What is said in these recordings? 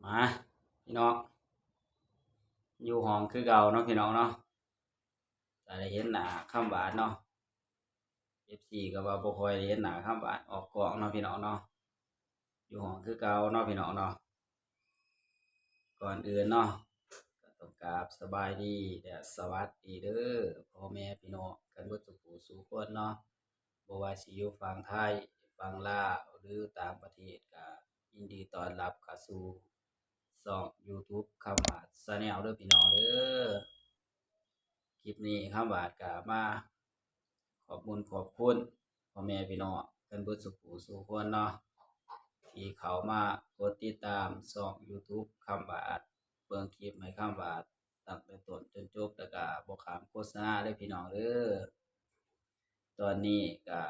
ມາ ພີ່ນ້ອງ ຢູ່ຫ້ອງຄືເກົ່າເນາະ ພີ່ນ້ອງເນາະ. ກໍໄດ້ເຫັນໜ້າຄຳຫວານເນາະ ເອັຟຊີ ກໍວ່າບໍ່ຄ່ອຍໄດ້ເຫັນໜ້າຄຳຫວານອອກກ້ອງເນາະ ພີ່ນ້ອງເນາະ. ຢູ່ຫ້ອງຄືເກົ່າເນາະ ພີ່ນ້ອງເນາະ. ກ່ອນອື່ນເນາະ ກໍຕ້ອງກາບສະບາຍດີ ແລະ ສະຫວັດດີເດີ ພໍ່ແມ່ພີ່ນ້ອງກັນເບິດສູ່ຜູ້ສູ່ຄົນເນາະ. ບໍ່ວ່າຊິຢູ່ຝັ່ງໄທ, ຝັ່ງລາວ ຫຼື ຕ່າງປະເທດ ກໍຍິນດີຕ້ອນຮັບເຂົ້າສູ່ຊ່ອງ YouTube ຄຳຫວານ Channel ເດີ ພີ່ນ້ອງເດີ. ຄລິບນີ້ຄຳຫວານກໍມາຂອບບຸນຂອບຄຸນພໍ່ແມ່ພີ່ນ້ອງກັນເບິດສູ່ຜູ້ສູ່ຄົນເນາະ ທີ່ເຂົ້າມາກົດຕິດຕາມຊ່ອງ YouTube ຄຳຫວານ ເບິ່ງຄລິບໃຫ້ຄຳຫວານຕັ້ງແຕ່ຕົ້ນຈົນຈົບ ແລ້ວກໍບໍ່ຂ້າມໂຄສະນາເດີ ພີ່ນ້ອງເດີ. ຕອນນີ້ກະ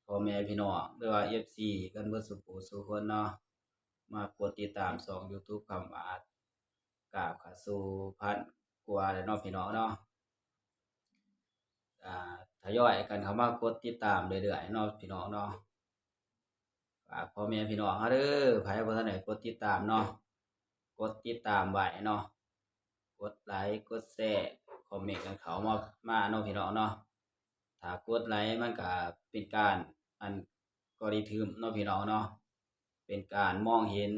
ພໍ່ແມ່ພີ່ນ້ອງ ຫຼືວ່າ ເອັຟຊີ ກັນເບິດສູ່ຜູ້ສູ່ຄົນເນາະ ມາກົດຕິດຕາມຊ່ອງ YouTube ຄຳຫວານ ກ້າວເຂົ້າສູ່ພັນກວ່າແລ້ວເນາະ ພີ່ນ້ອງເນາະ. ກະທະຍອຍກັນເຂົ້າມາກົດຕິດຕາມເລື້ອຍໆເນາະ ພີ່ນ້ອງເນາະ. ຝາກພໍ່ແມ່ພີ່ນ້ອງເຮົາເດີ ໃຜບໍ່ທັນໄດ້ກົດຕິດຕາມເນາະ ກົດຕິດຕາມໄວ້ເນາະ ກົດໄລ ກົດແຊ ຄອມເມັນກັນເຂົ້າມາ ມາເນາະ ພີ່ນ້ອງເນາະ. ຖ້າກົດໄລມັນກະເປັນການ ອັນ algorithm ເນາະ ພີ່ນ້ອງເນາະ ເປັນການມອງເຫັນ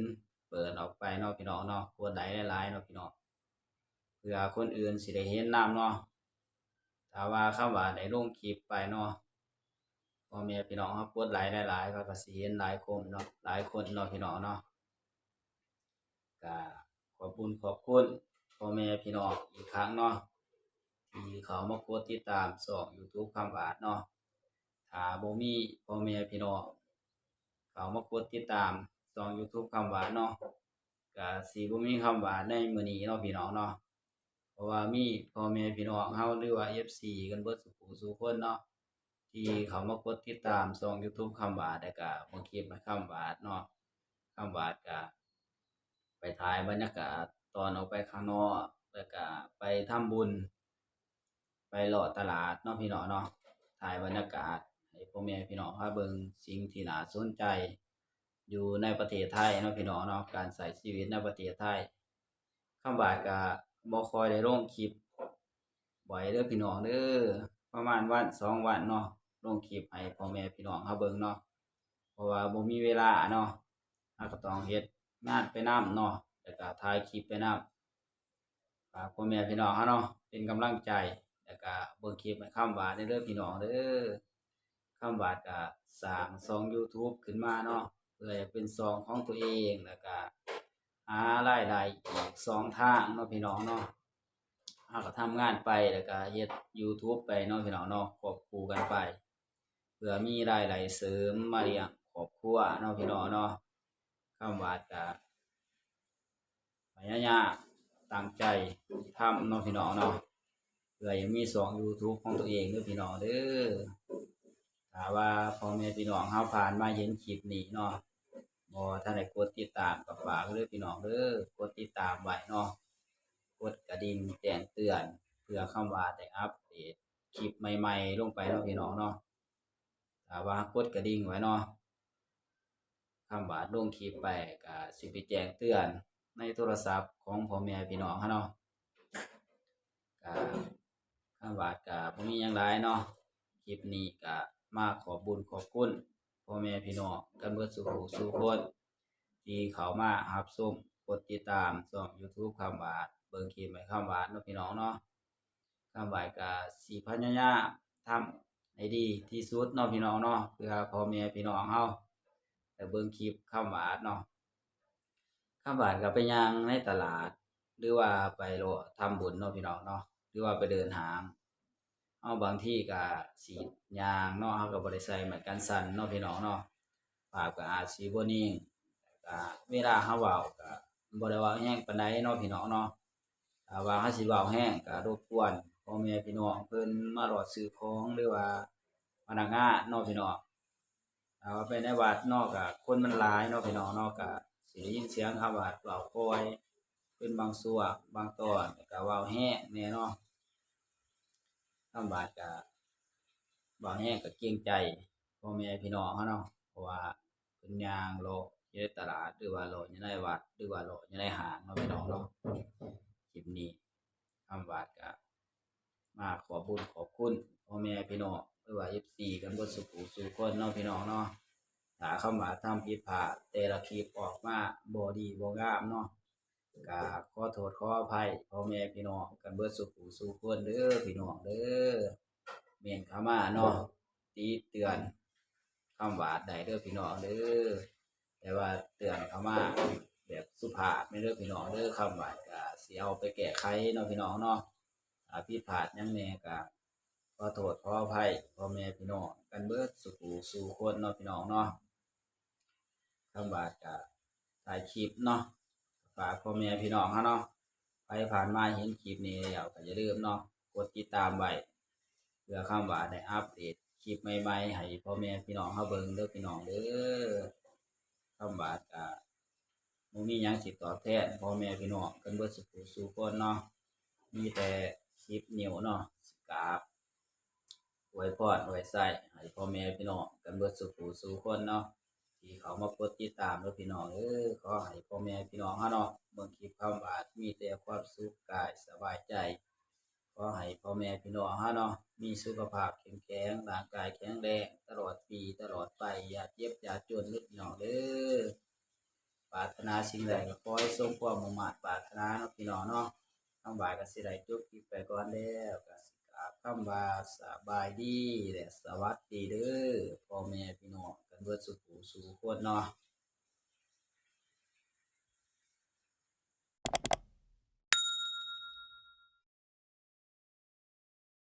ເປີດອອກໄປເນາະ ພີ່ນ້ອງເນາະ. ກົດໄລຫຼາຍໆເນາະ ພີ່ນ້ອງ ເພື່ອຄົນອື່ນຊິໄດ້ເຫັນນຳເນາະ. ຖ້າວ່າຄຳຫວານໄດ້ລົງຄລິບໄປເນາະ ພໍ່ແມ່ພີ່ນ້ອງເຮົາກົດໄລຫຼາຍໆ ເຂົາກໍຊິເຫັນຫຼາຍຄົນເນາະ ຫຼາຍຄົນເນາະ ພີ່ນ້ອງເນາະ. ກະຂອບບຸນຂອບຄຸນພໍ່ແມ່ພີ່ນ້ອງອີກຄັ້ງເນາະ ທີ່ເຂົ້າມາກົດຕິດຕາມຊ່ອງ YouTube ຄຳຫວານເນາະ. ຖ້າບໍ່ມີພໍ່ແມ່ພີ່ນ້ອງເຂົ້າມາກົດຕິດຕາມຊ່ອງ YouTube ຄຳຫວານເນາະ ກະຊິບໍ່ມີຄຳຫວານໃນມື້ນີ້ເນາະ ພີ່ນ້ອງເນາະ. ເພາະວ່າມີພໍ່ແມ່ພີ່ນ້ອງເຮົາ ຫຼືວ່າ ເອັຟຊີ ກັນເບິດສູ່ຜູ້ສູ່ຄົນເນາະ ທີ່ເຂົ້າມາກົດຕິດຕາມຊ່ອງ YouTube ຄຳຫວານ ແລ້ວກະເບິ່ງຄລິບໃຫ້ຄຳຫວານເນາະ. ຄຳຫວານກະໄປຖ່າຍບັນຍາກາດຕອນອອກໄປຂ້າງນອກ ແລ້ວກະໄປທຳບຸນ ໄປເລາະຕະຫຼາດເນາະ ພີ່ນ້ອງເນາະ ຖ່າຍບັນຍາກາດໃຫ້ພໍ່ແມ່ພີ່ນ້ອງເຮົາເບິ່ງ ສິ່ງທີ່ໜ້າສົນໃຈຢູ່ໃນປະເທດໄທເນາະ ພີ່ນ້ອງເນາະ ການໃຊ້ຊີວິດໃນປະເທດໄທ. ຄຳຫວານກະບໍ່ຄ່ອຍໄດ້ລົງຄລິບ ບໍ່ໄດ້ເດີພີ່ນ້ອງເດີ ປະມານວັນສອງວັນເນາະ ລົງຄລິບໃຫ້ພໍ່ແມ່ພີ່ນ້ອງເຮົາເບິ່ງເນາະ ເພາະວ່າບໍ່ມີເວລາເນາະ ເຮົາກໍຕ້ອງເຮັດງານໄປນຳເນາະ ແລ້ວກໍຖ່າຍຄລິບໄປນຳ. ຝາກພໍ່ແມ່ພີ່ນ້ອງເຮົາເນາະ ເປັນກຳລັງໃຈ ແລ້ວກໍເບິ່ງຄລິບໃຫ້ຄຳຫວານແດ່ເດີພີ່ນ້ອງເດີ. ຄຳຫວານກໍສ້າງຊ່ອງ YouTube ຂຶ້ນມາເນາະ ເພື່ອໃຫ້ເປັນຊ່ອງຂອງຕົວເອງ ແລ້ວກໍຫາລາຍໄດ້ອີກຊ່ອງທາງເນາະ ພີ່ນ້ອງເນາະ. ເຮົາກໍທຳງານໄປ ແລ້ວກໍເຮັດ YouTube ໄປເນາະ ພີ່ນ້ອງເນາະ ຄວບຄູ່ກັນໄປ ເພື່ອມີລາຍໄດ້ເສີມມາລ້ຽງຄອບຄົວເນາະ ພີ່ນ້ອງເນາະ. ຄຳຫວານກໍພະຍາຍາມຕັ້ງໃຈທຳເນາະ ພີ່ນ້ອງເນາະ ເພື່ອຢາກມີຊ່ອງ YouTube ຂອງຕົວເອງເດີພີ່ນ້ອງເດີ. ຖ້າວ່າພໍ່ແມ່ພີ່ນ້ອງເຮົາຜ່ານມາເຫັນຄລິບນີ້ເນາະ ບໍ່ທັນໄດ້ກົດຕິດຕາມ ກໍຝາກເດີພີ່ນ້ອງເດີ ກົດຕິດຕາມໄວ້ເນາະ ກົດກະດິ່ງແຈ້ງເຕືອນ ເພື່ອຄຳຫວານໄດ້ອັບເດດຄລິບໃໝ່ໆລົງໄປເນາະ ພີ່ນ້ອງເນາະ. ຖ້າວ່າກົດກະດິ່ງໄວ້ເນາະ ຄຳຫວານລົງຄລິບໄປ ກໍຊິໄປແຈ້ງເຕືອນໃນໂທລະສັບຂອງພໍ່ແມ່ພີ່ນ້ອງເຮົາເນາະ. ກະຄຳຫວານກະບໍ່ມີຫຍັງຫຼາຍເນາະ ຄລິບນີ້ກະມາຂອບບຸນຂອບຄຸນພໍ່ແມ່ພີ່ນ້ອງກັນເບິດສູ່ຜູ້ສູ່ຄົນ ທີ່ເຂົ້າມາຮັບຊົມ ກົດຕິດຕາມຊ່ອງ YouTube ຄຳຫວານ ເບິ່ງຄລິບໃຫ້ຄຳຫວານເນາະ ພີ່ນ້ອງເນາະ. ຄຳຫວານກະຊິພະຍາຍາມທຳໃຫ້ດີທີ່ສຸດເນາະ ພີ່ນ້ອງເນາະ ເພື່ອພໍ່ແມ່ພີ່ນ້ອງເຮົາໄດ້ເບິ່ງຄລິບຄຳຫວານເນາະ. ຄຳຫວານກໍໄປຍ່າງໃນຕະຫຼາດ ຫຼືວ່າໄປເລາະທຳບຸນເນາະ ພີ່ນ້ອງເນາະ ຫຼືວ່າໄປເດີນຫ້າງ ເຮົາບາງທີກໍຊິຍ່າງເນາະ ເຮົາກໍບໍ່ໄດ້ໃສ່ໄມ້ກັນສັ່ນເນາະ ພີ່ນ້ອງເນາະ ພາບກໍອາດຊິບໍ່ນິ່ງ ກໍເວລາເຮົາເວົ້າກໍບໍ່ໄດ້ເວົ້າແຮງປານໃດເນາະ ພີ່ນ້ອງເນາະ. ຖ້າວ່າເຮົາຊິເວົ້າແຮງກໍລົບກວນພໍ່ແມ່ພີ່ນ້ອງເພິ່ນມາເລາະຊື້ຂອງ ຫຼືວ່າພະນັກງານເນາະ ພີ່ນ້ອງ. ຖ້າວ່າໄປໃນວັດເນາະ ກະຄົນມັນຫຼາຍເນາະ ພີ່ນ້ອງເນາະ ກະຊິໄດ້ຍິນສຽງຄຳຫວານເວົ້າຄ່ອຍ ເປັນບາງຊ່ວງບາງຕອນ ແລ້ວກະເວົ້າແຮງແດ່ເນາະ. ຄຳຫວານກະເວົ້າແຮງກະເກງໃຈພໍ່ແມ່ພີ່ນ້ອງເຮົາເນາະ ເພາະວ່າເພິ່ນຍ່າງເລາະ ໃນຕະຫຼາດ ຫຼືວ່າເລາະຢູ່ໃນວັດ ຫຼືວ່າເລາະຢູ່ໃນຫ້າງເນາະພີ່ນ້ອງເນາະ. ຄລິບນີ້ຄຳຫວາດກະມາຂອບບຸນຂອບຄຸນພໍ່ແມ່ພີ່ນ້ອງ ຫຼືວ່າເອັຟຊີກັນເບິດສູ່ຜູ້ສູ່ຄົນເນາະພີ່ນ້ອງເນາະ. ຖ້າຄຳຫວາດທຳຜິດພາດ ແຕ່ລະຄລິບອອກມາບໍ່ດີບໍ່ງາມເນາະ ກະຂໍໂທດຂໍອະໄພພໍ່ແມ່ພີ່ນ້ອງກັນເບິດສູ່ຜູ້ສູ່ຄົນເດີພີ່ນ້ອງເດີ. ເມັ້ນເຂົ້າມາເນາະ ຕິເຕືອນຄຳຫວາດໄດ້ເດີພີ່ນ້ອງເດີ. ແຕ່ວ່າເຕືອນເຂົ້າມາແບບສຸພາບແມ່ນເດີພີ່ນ້ອງເດີ. ຄຳຫວາດກະຊິເອົາໄປແກ້ໄຂເນາະພີ່ນ້ອງເນາະ. ຖ້າຜິດພາດຫຍັງແດ່ກະຂໍໂທດຂໍອະໄພພໍ່ແມ່ພີ່ນ້ອງກັນເບິດສູ່ຜູ້ສູ່ຄົນເນາະພີ່ນ້ອງເນາະ. ຄຳຫວາດກະຖ່າຍຄລິບເນາະ ຝາກພໍ່ແມ່ພີ່ນ້ອງເຮົາເນາະ. ໃຜຜ່ານມາເຫັນຄລິບນີ້ແລ້ວກະຢ່າລືມເນາະ ກົດຕິດຕາມໄວ້ ເພື່ອຄຳຫວາດໄດ້ອັບເດດຄລິບໃໝ່ໆໃຫ້ພໍ່ແມ່ພີ່ນ້ອງເຮົາເບິ່ງເດີພີ່ນ້ອງເດີ. ຄຳຫວາດກະບໍ່ມີຫຍັງຊິຕອບແທນພໍ່ແມ່ພີ່ນ້ອງກັນເບິດສູ່ຜູ້ສູ່ຄົນເນາະ ມີແຕ່ສິບນິ້ວເນາະ ຊິກາບ ອວຍພອນອວຍໄຊໃຫ້ພໍ່ແມ່ພີ່ນ້ອງກັນເບິດສູ່ຜູ້ສູ່ຄົນເນາະ ທີ່ເຂົ້າມາກົດຕິດຕາມເດີພີ່ນ້ອງເອີຍ. ຂໍໃຫ້ພໍ່ແມ່ພີ່ນ້ອງເຮົາເນາະ ເບິ່ງຄລິບຄຳຫວາດມີແຕ່ຄວາມສຸກກາຍສະບາຍໃຈ. ຂໍໃຫ້ພໍ່ແມ່ພີ່ນ້ອງເຮົາເນາະ ມີສຸຂະພາບເຂັ້ມແຂງ ຮ່າງກາຍແຂງແຮງຕະຫຼອດປີຕະຫຼອດໄປ ຢ່າເຈັບຢ່າຈົນເດີພີ່ນ້ອງເດີ. ປາດຖະໜາສິ່ງໃດກໍຂໍໃຫ້ສົມຄວາມມຸ່ງມາດປາດຖະໜາເນາະພີ່ນ້ອງເນາະ. ຄຳຫວາດກໍຊິໄດ້ຈົບຄລິບໄປກ່ອນແລ້ວ ກໍຊິກາບຄຳວ່າສະບາຍດີ ແລະ ສະຫວັດດີເດີ ພໍ່ແມ່ພີ່ນ້ອງກັນເບິດສູ່ຜູ້ສູ່ຄົນເນາະ.